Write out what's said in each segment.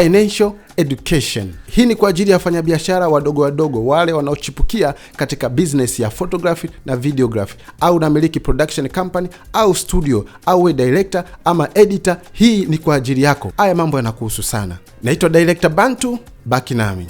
Financial education. Hii ni kwa ajili ya wafanyabiashara wadogo wadogo, wale wanaochipukia katika business ya photography na videography, au unamiliki production company au studio, au we director ama editor. Hii ni kwa ajili yako. Haya mambo yanakuhusu sana. Naitwa Director Bantu, baki nami.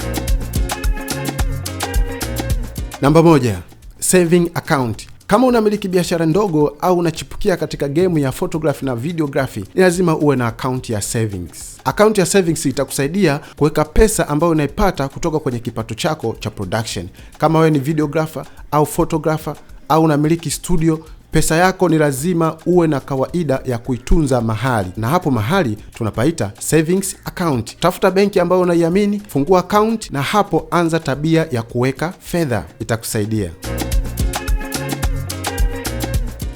Namba 1, saving account. Kama unamiliki biashara ndogo au unachipukia katika game ya photography na videography, ni lazima uwe na account ya savings. Account ya savings itakusaidia kuweka pesa ambayo unaipata kutoka kwenye kipato chako cha production. Kama wewe ni videographer au photographer au unamiliki studio, pesa yako ni lazima uwe na kawaida ya kuitunza mahali, na hapo mahali tunapaita savings account. Tafuta benki ambayo unaiamini, fungua account, na hapo anza tabia ya kuweka fedha, itakusaidia.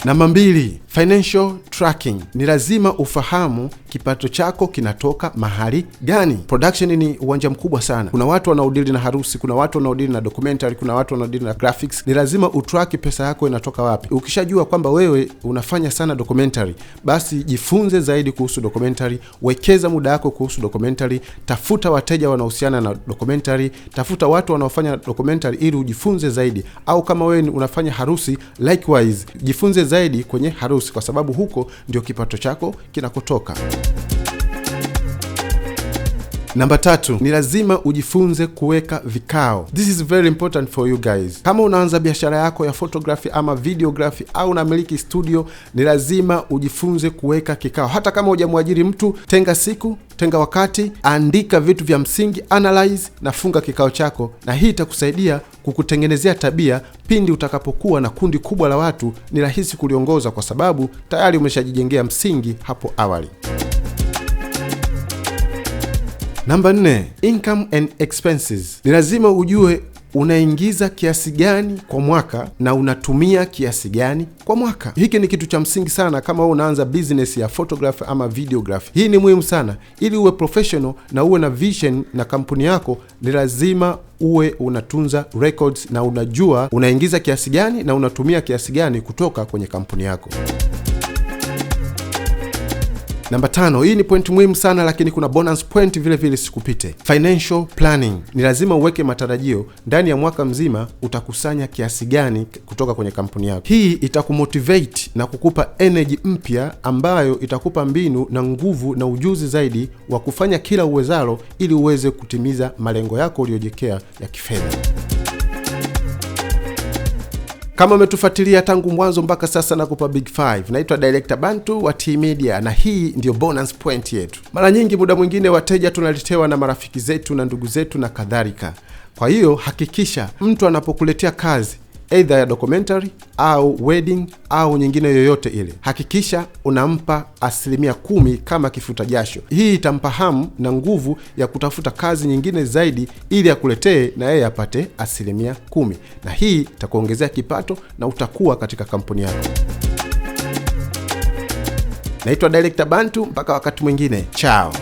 Namba 2, financial tracking. Ni lazima ufahamu kipato chako kinatoka mahali gani. Production ni uwanja mkubwa sana. Kuna watu wanaodili na harusi, kuna watu wanaodili na documentary, kuna watu wanaodili na graphics. Ni lazima utrack pesa yako inatoka wapi. Ukishajua kwamba wewe unafanya sana documentary, basi jifunze zaidi kuhusu documentary, wekeza muda wako kuhusu documentary, tafuta wateja wanaohusiana na documentary, tafuta watu wanaofanya documentary ili ujifunze zaidi. Au kama wewe unafanya harusi, likewise jifunze zaidi kwenye harusi, kwa sababu huko ndio kipato chako kinakotoka. Namba 3, ni lazima ujifunze kuweka vikao. This is very important for you guys. Kama unaanza biashara yako ya photography ama videography au unamiliki studio, ni lazima ujifunze kuweka kikao. Hata kama hujamwajiri mtu, tenga siku, tenga wakati, andika vitu vya msingi, analyze na funga kikao chako, na hii itakusaidia kukutengenezea tabia. Pindi utakapokuwa na kundi kubwa la watu, ni rahisi kuliongoza kwa sababu tayari umeshajijengea msingi hapo awali. Namba 4, income and expenses. Ni lazima ujue unaingiza kiasi gani kwa mwaka na unatumia kiasi gani kwa mwaka. Hiki ni kitu cha msingi sana kama wewe unaanza business ya photography ama videography. Hii ni muhimu sana ili uwe professional na uwe na vision na kampuni yako, ni lazima uwe unatunza records na unajua unaingiza kiasi gani na unatumia kiasi gani kutoka kwenye kampuni yako. Namba 5, hii ni point muhimu sana, lakini kuna bonus point vile vile sikupite. Financial planning. Ni lazima uweke matarajio ndani ya mwaka mzima utakusanya kiasi gani kutoka kwenye kampuni yako. Hii itakumotivate na kukupa energy mpya ambayo itakupa mbinu na nguvu na ujuzi zaidi wa kufanya kila uwezalo ili uweze kutimiza malengo yako uliyojiwekea ya kifedha. Kama umetufuatilia tangu mwanzo mpaka sasa, nakupa big 5. Naitwa Director Bantu wa T Media na hii ndio bonus point yetu. Mara nyingi muda mwingine wateja tunaletewa na marafiki zetu na ndugu zetu na kadhalika. Kwa hiyo hakikisha mtu anapokuletea kazi either ya documentary au wedding au nyingine yoyote ile, hakikisha unampa 10% kama kifuta jasho. Hii itampa hamu na nguvu ya kutafuta kazi nyingine zaidi ili akuletee na yeye apate 10%, na hii itakuongezea kipato na utakuwa katika kampuni yako. Naitwa Director Bantu, mpaka wakati mwingine, chao.